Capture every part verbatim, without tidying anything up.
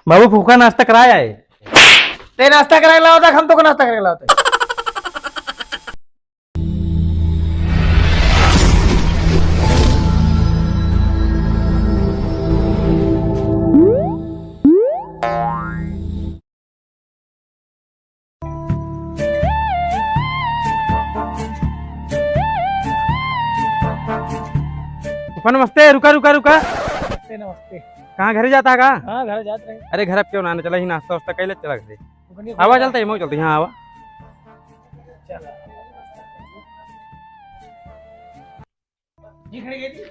बाबू, फूफा नाश्ता कराए आए। ते नाश्ता कराए लाओ तक, हम तो को नाश्ता कराए लाओ तक। फूफा नमस्ते, रुका, रुका, रुका। नमस्ते, नमस्ते। कहाँ घरे जाता है का? हाँ, घरे जात रहे। अरे, घर अब क्यों ना आने, चला ही नाश्ता वास्ता कैले चला घरे। आवा, चलता है, मऊ चलता है, हाँ, आवा। चला।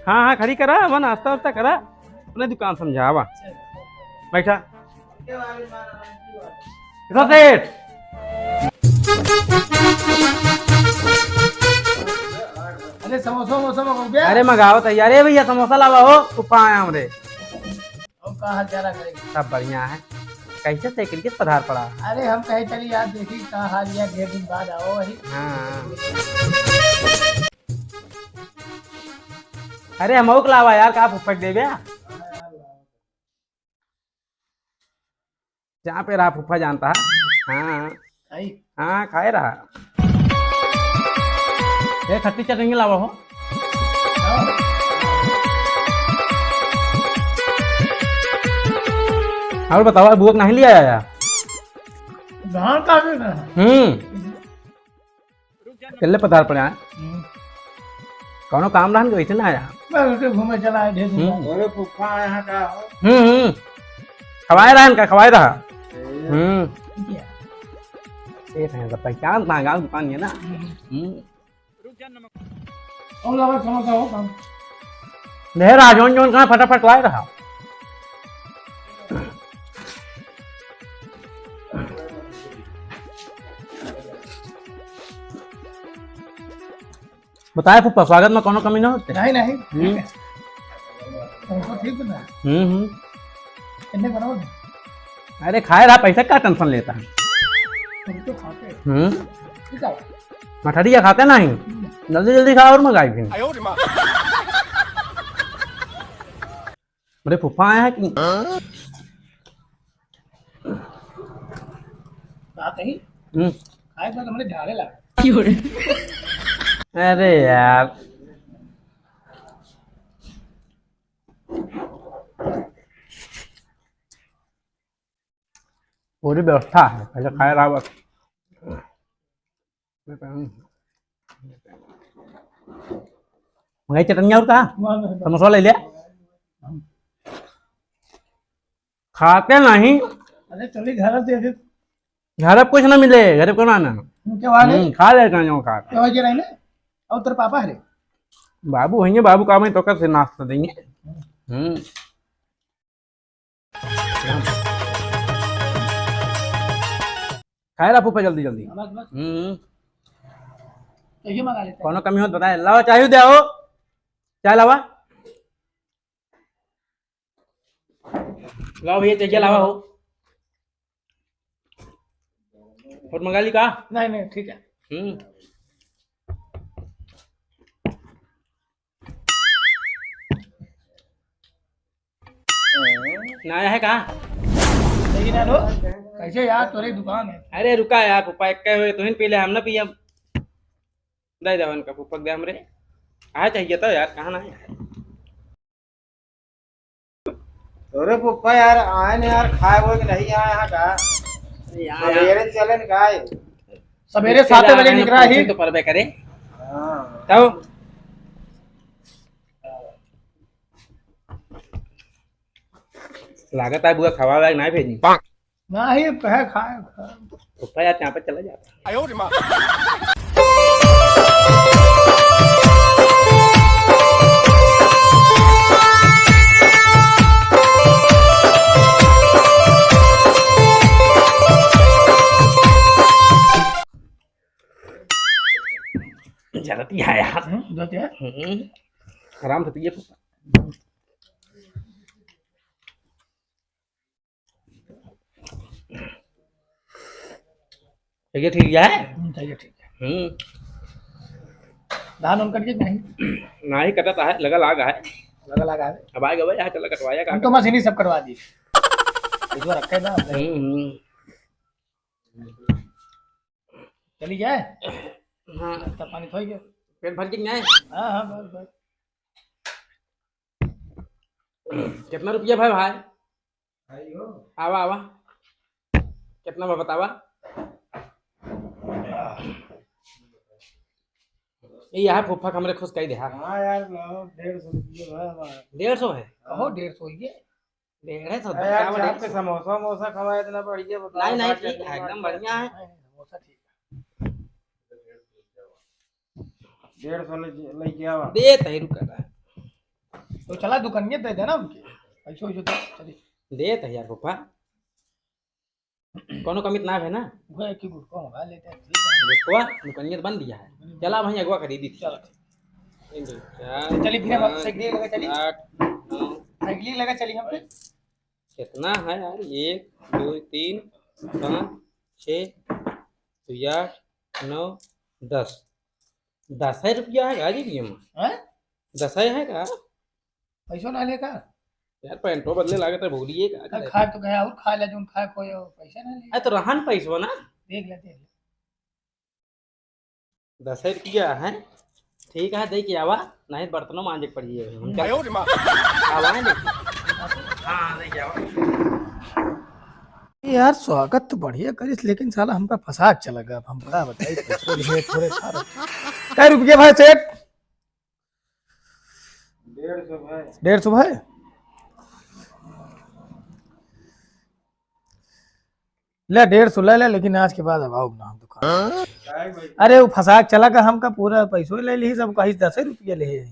हाँ, हाँ, खड़ी करा, अब नाश्ता वास्ता करा, अपने दुकान समझा, आवा। बैठा। इधर सेठ। अरे, समोसा, वमोसा मंगाओ क्या? अरे, मंगाओ तो यार। अरे भैया, समोसा लावा हो, फूफा आया हमरे। और का हाल चाल है? सब बढ़िया है। कैसे साइकिल के पधार पड़ा? अरे, हम कहे चली यार, देखी का हाल यार, ढेर दिन बाद आओ वही। हाँ। अरे, हम ओक लावा यार, का फुफ्फा के देबे? जहाँ पे रहा फुफ्फा जानता है। हाँ। आई। हाँ, खाए रहा। ए, खट्टी चटनी लावा हो। और बतावा, बुआ के नहीं लिया आया? धान का भी ना। हम्म। चले पधार पड़े आए। हम्म। कौनो काम रहन के वैसे ना आया। बस उसे घूमे चला आए, ढेर दिन हम्म। बाद। अरे फुफ्फा आए हैं का हो? हम्म, हम्म। खवाए रहन का, खवाए रहा। हम्म। ठीक है। सेठ हैं, तो पहचान ना, गाँव दुकान है ना। हम्म। हम्म। और लगा समोसा हो काम। ले रहा, जोन जोन कहाँ फटाफट लाए रहा। बताए फूफा, स्वागत में कौनो कमी ना होते? नहीं, नहीं। हम्म। हमको ठीक बना। हम्म, हम्म। कितने बनाओ? अरे खाए रहा, पैसा का टेंशन लेता है? हम तो खाते हैं। हम्म। ठीक है। मठरिया खाते नहीं। हम्म। जल्दी जल्दी खा और मंगाई फिर। अरे फूफा आया है कि? का कही? हम्म। खाए के बाद हमरे झाड़े लगा। अरे यार। पूरी व्यवस्था है, पहले खाए रहा बस। मंगाई चटनिया और का? समोसा ले लिया। खाते नहीं। अरे चलिए घर से फिर। घर अब कुछ ना मिले, घर को ना आना। हम्म, क्या वाले? हम्म, खा ले कहाँ जाऊँ खा। क्या वजह नहीं ना? और तेरे पापा है रे? बाबू है, बाबू का मैं तो कैसे नाश्ता देंगे। हम्म। खाए रहा फूफा जल्दी जल्दी। बस, बस। हम्म। तो ये मंगा लेते हैं। कौनो कमी हो तो बताए। लावा चाय दे आओ। चाय लावा। लाओ भैया, चाय लावा हो। और मंगा ली का? नहीं, नहीं, ठीक है। हम्म। ना आया है का? लेकिन यार हो, कैसे यार, तोरे दुकान है। अरे रुका यार, फूफा, एक कहे हुए तुहिन पी ले, हम ना पियम। दे दे उनका फूफा, दे हमरे। आ चाहिए तो यार, कहाँ ना है? अरे फूफा यार, आए न यार, खाए हुए के नहीं आए हैं का? यार, सवेरे चले न खाए। सवेरे सात बजे निकला ही। तो परबे करे। हाँ। तब लागत है बुआ खवा वाला नहीं भेजी। नहीं, कहे खाए, खाए। फूफा यार, यहाँ पे चला जाता। जरूरत ही है यार। हम्म, जरूरत है। हम्म, आराम से पिए। ठीक है, ठीक है। हम्म, ठीक है, ठीक है। हम्म। धान उन कट के नहीं? नहीं कटत है, लगा लाग है। लगा लाग है। अब आएगा भाई, यहाँ चला कटवाया हम का? तो मशीनी सब कटवा दी। इधर रखे ना। हम्म, हम्म। चली जाए? हाँ। नाश्ता पानी तो हो गया। पेट भर के नहीं? हाँ, हाँ, बस, बस। कितना रुपया भाई, भाई? आवा, आवा। कितना बा बतावा? ये यहाँ फूफा के हमरे खुश कही दे, हाँ। हाँ यार, लाओ, डेढ़ सौ रुपया बा हमारा। डेढ़ सौ है? कहो, डेढ़ सौ ही है। डेढ़ सौ अरे यार, का बा, चाप डेढ़ के सौ? समोसा वमोसा खवाए, इतना बढ़िया बताओ, नहीं, नहीं, बात ठीक करने है, एकदम बात बढ़िया है। नहीं, समोसा ठीक है। डेढ़ सौ ले, लेके आवा। दे तही, रुका रहा। तो चला, दुकानिया दे देना उनके। पैसो वैसो दे, चली। दे तही यार, फूफा। कोनो कमी त ना है ना? वो एक ही गुटखा होगा, लेते हैं, ठीक है। गुटखा दुकानिया बंद दिया है। चला वहीं अगवा खरीदी थी। चलो। एक, दो, चार, चलिए, फिर हम पाँच, साइकिल लगा चलिए। आठ, नौ। साइकिल लगा चलिए हम फिर। कितना है यार? एक, दो, तीन, पाँच, छः, तो आठ, नौ, दस। दस है रुपया है गाजी भी हम। हैं? दस है, है का? पैसो ना लेका? यार, पैंटो बदले लागत है, भूलिए का अरे करे? खा तो गया, और खा ले, जोन खाए खोए, पैसा ना ले। अरे, तो रहन पैसवा ना? देख ले, देख ले। दस रुपया है, ठीक है, दे के आवा, नहीं बर्तनों मांजे के पड़ी है। हम क्या आवा है, दे के। हाँ, हाँ, दे के आवा। यार, स्वागत तो बढ़िया करिस, लेकिन साला हमका फंसा के चला गया। अब हम का बताई, पैसो लिए थोड़े सारे। कै रुपया भाई सेठ? डेढ़ सौ भाई। डेढ़ सौ भाई? ले, डेढ़ सौ ले ले, लेकिन आज के बाद अब आउब ना हम दुकान। हाँ? काहे भाई? अरे, वो फंसा के चला गया, हमका पूरा पैसो ले ली, सब कहीं दस रुपया ले।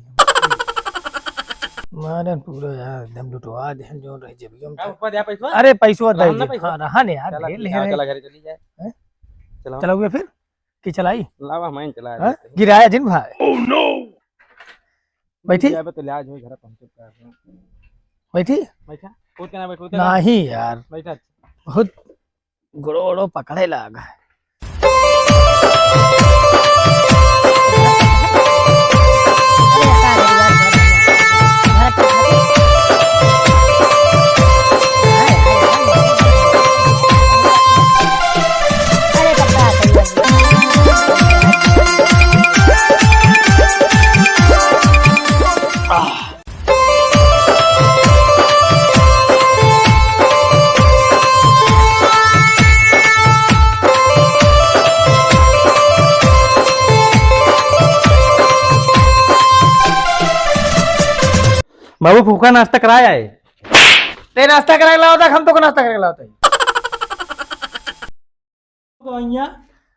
मारे पूरा यार, एकदम लुटवा देहन, जोन रही जेबिया में। का ऊपर दिया पैसवा? अरे, पैसवा दे रहन ना दे। पैसवा। हाँ, रहन यार, चला, ढेर ठीक ले है, रहे। चला, घरे चली जाए। हैं? चला। चलाओगे फिर? कि चलाई? लावा, हम चला हाँ? देते हैं। गिराया जिन भाई। Oh no! बैठी? जाबे तो ले आज वही घर पहुंचे का। बैठी? बैठा। कूद के ना बैठ, कूद के ना। नहीं यार। बैठा। बहुत गोड़ो ओड़ो पकड़े लाग है। बाबू, फूफा नाश्ता कराए आए। ते नाश्ता कराए लाओ था, हम तो को नाश्ता कराए लाओ था। तो भैया,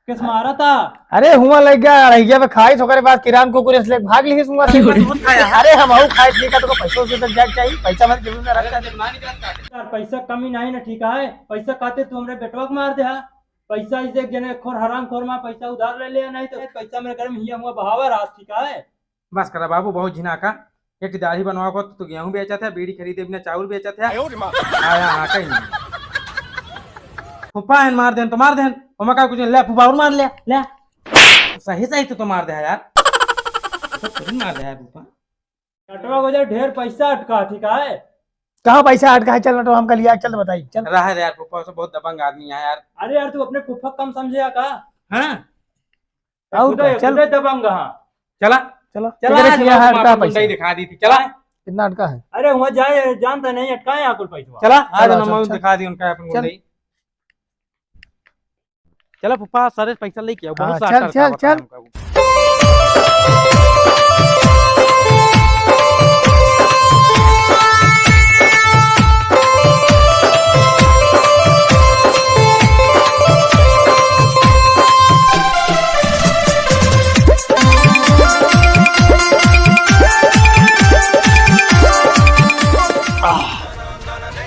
किस मारा था? अरे हुआ लग गया, अढ़ैया पे खाई, ओकरे बाद किरान कुकुर से लेके भाग लिहिस हुआ से। अरे हम आऊ खाए ठीक है, तो पैसों से तक जाए चाहिए, पैसा मत जरूर ना रखा। यार, पैसा कमी नहीं ना, ठीक है? पैसा खाते तू हमरे बेटवा को मार दे, हाँ? पैसा इसे एक जने खोर हराम खोर माँ पैसा उधार ले ले, नहीं तो पैसा मेरे घर में हिया हुआ बहावा रहा, ठीक है? बस करा बाबू, बहुत झिनाका। एक दाढ़ी बनवा को तो गेहूं बेचत है, बीड़ी खरीदे बिना चाउर बेचत है। आयो रे माँ। आया, हाँ, कहीं नहीं। फूफा है, मार देन तो मार देन। ओमा का कुछ ले, फूफा और मार ले, ले। सही सही तो, तो मार दे यार। तो खुद ही मार दे यार फूफा। नटवा को जो ढेर पैसा अटका, ठीक है? कहाँ पैसा अटका है? चल नटवा, हमका लिया, चल बताई, चल। रहा है यार, फूफा से बहुत दबंग आदमी है यार। अरे यार, तू अपने फूफा कम समझे या का? हाँ? और खुदे, का? चल। खुदे दबंग, हाँ। चला। चला। चला, चला, आज कितना हम अटका आपको पैसा? गुंडई दिखा दी थी, चला। कितना अटका है? अरे, वहाँ जाए, जानता नहीं, अटका है यहाँ कुल पैसा। चला, आज चला, हम चल, चल। दिखा दी उनका अपन चल। गुंडई। चला फूफा, सारे पैसा लेके आओ, बहुत हाँ, सारा चल, सरकार चल, बता चल। हमका।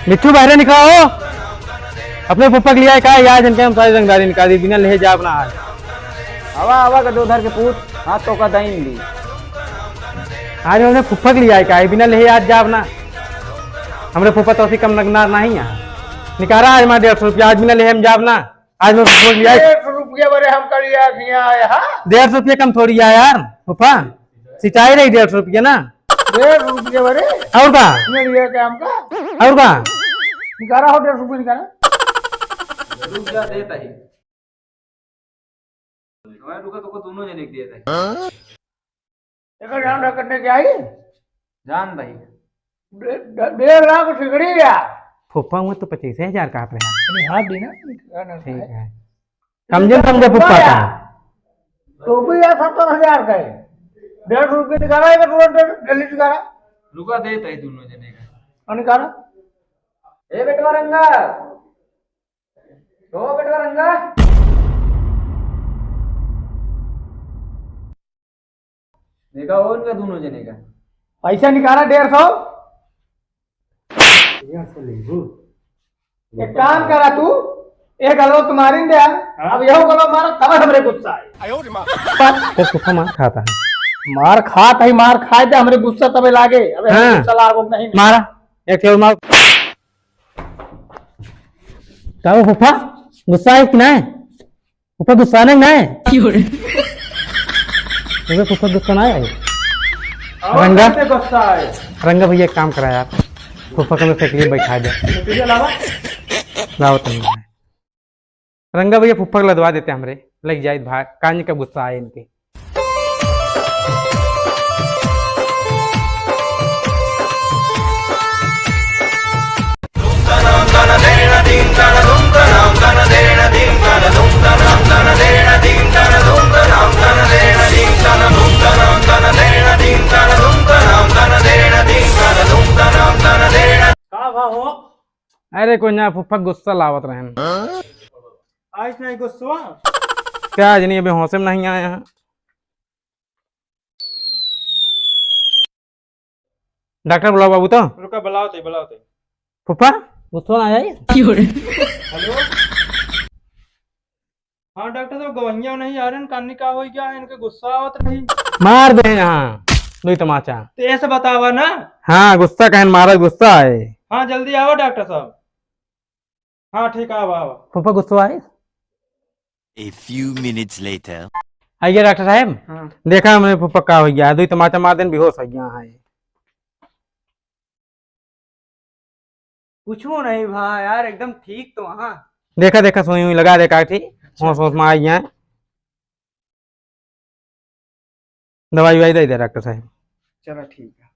मिट्ठू, बाहरे निकला हो। अपने फूफा के लिया का यार, जिनके हम सारी रंगदारी निकाल दी, बिना ले जाब ना आज। आवा, आवा, गदोधर के पूत, हाथ तो का दाइन ली। आज हमरे फूफा के लिया का, बिना ले आज जाब ना। हमरे फूफा तो असी कम नगनार नहीं है। निकाला आज हमारा डेढ़ सौ रुपया, आज बिना ले हम जाब ना। आज मैं फूफा के लिया। डेढ़ सौ रुपया बरे हम कर लिया, लिया है, हाँ? डेढ़ सौ रुपया कम थोड़ी है यार, फूफा। सिंचाई रही डेढ़ सौ रुपया ना। डेढ़ सौ रुपया बरे? और का? ये लिया क्या हमका? और का? निकाला हो डेढ़ सौ रुपये निकाला। रुक जा, देता ही। हमारे रुका तो को दोनों जने के देता ही। एकर जान रख करने के आई? जान भाई। डे-, डे-, डेढ़ लाख सिकड़ी गया। फूफा, वो तो पच्चीस हजार का आप रहा। अरे हाँ, देना। ठीक है। समझे, समझे फूफा का। तो भी यार सत्तर हजार का है। डेढ़ सौ रुपये निकाला है, तुरंत जल्दी निकाला। रुका, देता ही दोनों जने का। और निकाला। ए बेटवा रंगा, ओ बेटवा रंगा। देखा हो इनका दोनों जने का। पैसा निकाला डेढ़ सौ। डेढ़ सौ लेबू? एक काम करा तू, एक गलो तुम्हारी दे, हाँ? अब यहो गलो मारा, तब हमरे गुस्सा आए। तो फूफा मार खाता है। मार खात है, मार खाए दे, हमरे गुस्सा तबे लागे। अबे हमरे हाँ। गुस्सा लागो नहीं। मारा, एक ठे और मार। का हो फूफा, गुस्सा है कि नहीं? फूफा गुस्सा नहीं, नहीं? क्यों रे? अबे फूफा गुस्सा नहीं है। और रंगा? कैसे गुस्सा है? रंगा भैया एक काम करा यार, फूफा को मैं साइकिल में बैठा दे। साइकिल लावा। लाओ तुम। रंगा भैया फूफा को लदवा देते हमरे, लग जाए भाई, कान्य का गुस्सा आए इनके। का भा हो? अरे कोई ना, फूफा गुस्सा लावत रहन। आज नहीं गुस्सा? क्या आज नहीं, अभी होशे में नहीं आया है। डॉक्टर बुलाओ बाबू तो। रुका, बुलाओ ते, बुलाओ ते। फूफा, गुस्सा ना आई। हेलो। हाँ डॉक्टर साहब, गवैया नहीं आ रहे हैं, कानी का हो गया है, इनके गुस्सा आवत रही। मार दे यहाँ दुई तमाचा। तो ऐसे बतावा ना। हाँ, गुस्सा कहन मारा, गुस्सा है। हाँ, जल्दी आओ डॉक्टर साहब। हाँ, ठीक, आवा, आवा। फूफा गुस्सा आए? A few minutes later. आइए डॉक्टर साहब। हाँ। देखा हमरे फूफा का हो गया, दुई तमाचा मार देन, बेहोश हो गया है। कुछ नहीं भा यार, एकदम ठीक तो हाँ। देखा, देखा, सुई हुई लगा दे काठी, अच्छा। होश, होश में आ गया है। दवाई वाई दे दे डॉक्टर साहब। चलो ठीक है।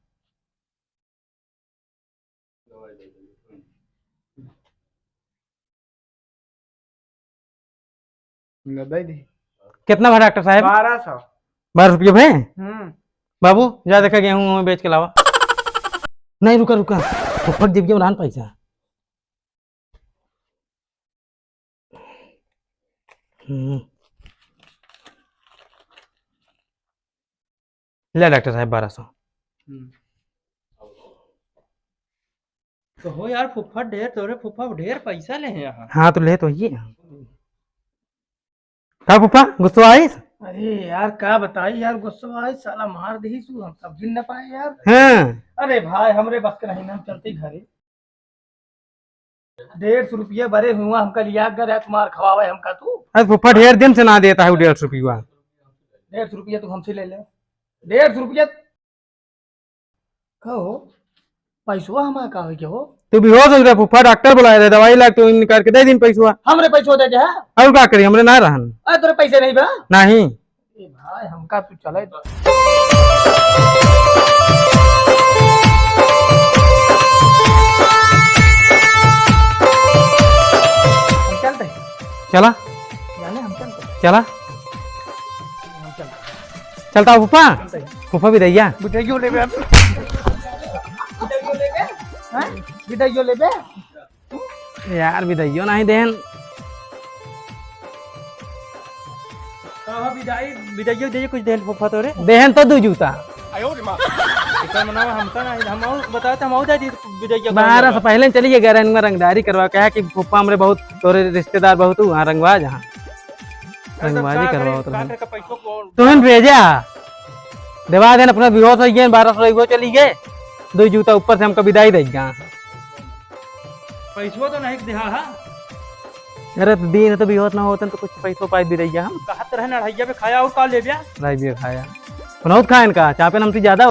दे दी। कितना भा डॉक्टर साहब? बारह सौ। बारह रुपये भे? हम्म। बाबू, जा देखा गेहूं वहूं बेच के लावा। नहीं, रुका, रुका। फुफ्फा के जेबिया में रहन पैसा। हम्म। ले डॉक्टर साहब, बारह सौ। हम्म। तो हो यार फुफ्फा ढेर, तोरे फुफ्फा ढेर पैसा ले हैं यहाँ। हाँ, तो ले तो ये। का फुफ्फा, गुस्सा आइस? अरे यार, का बताई यार, गुस्सा आइस, साला मार दीस, हम सब गिन न पाए यार। हाँ। अरे भाई, हमरे बस के नहीं, हम चलते घरे। डेढ़ सौ रुपया बरे हुआ हमका लिया कर है, तुम्हार खवावे हमका तू। अरे फुफ्फा ढेर दिन से ना देता है वो डेढ़ सौ रुपया। डेढ़ सौ रुपया तू हमसे ले ले। डेढ़ सौ रुपया। कहो, पैसवा हमारा का हो गया हो? तू बेहोश हो गया फुफ्फा, डॉक्टर बुलाए रहे, दवाई ला के तू निकाल के दे दिन पैसवा। हमरे पैसवा दे दे, हाँ? और का करी, हमरे ना रहन। अरे तोरे पैसे नहीं बा? नहीं। ए भाई, हमका तू चले दो। हम चलते हैं। चला। जाने हम चलते हैं। चला। हम चलते हैं। चलता हो फूफा? चलते हैं। फूफा बिदैया। बिदैयो लेबे। बिदैयो लेबे? हाँ? बिदैयो लेबे? यार, बिदैयो नहीं देहन। कहो बिदाई, बिदैयो दे कुछ देहन फुफ्फा तोरे। देहन तो दू जूता। एकर मनावा हमका नहीं, हम और बताओ तो हम और जाती बिदैया बारह से पहले चली गए, रंगदारी करवा, कहा कि फुफ्फा हमरे बहुत, तोरे रिश्तेदार बहुत हुआ, रंगवा जहाँ। रंगबाजी करवावत रहन। तुहन भेजा। देवा देन अपना बेहोश हो गए, बारह सौ रुपये चली गए। दो जूता ऊपर से हमका बिदाई दे गया। पैसवा तो नहीं दिहा, हाँ? अरे तो दिन तो बेहोश ना होते तो कुछ पैसों पाई भी रही गया हम। कहत रहे ना, अढ़ैया पे खाया और का ले गया? अढ़ाई बिया खाया। बनाओ खाए इनका, चापे हमसे ज्यादा।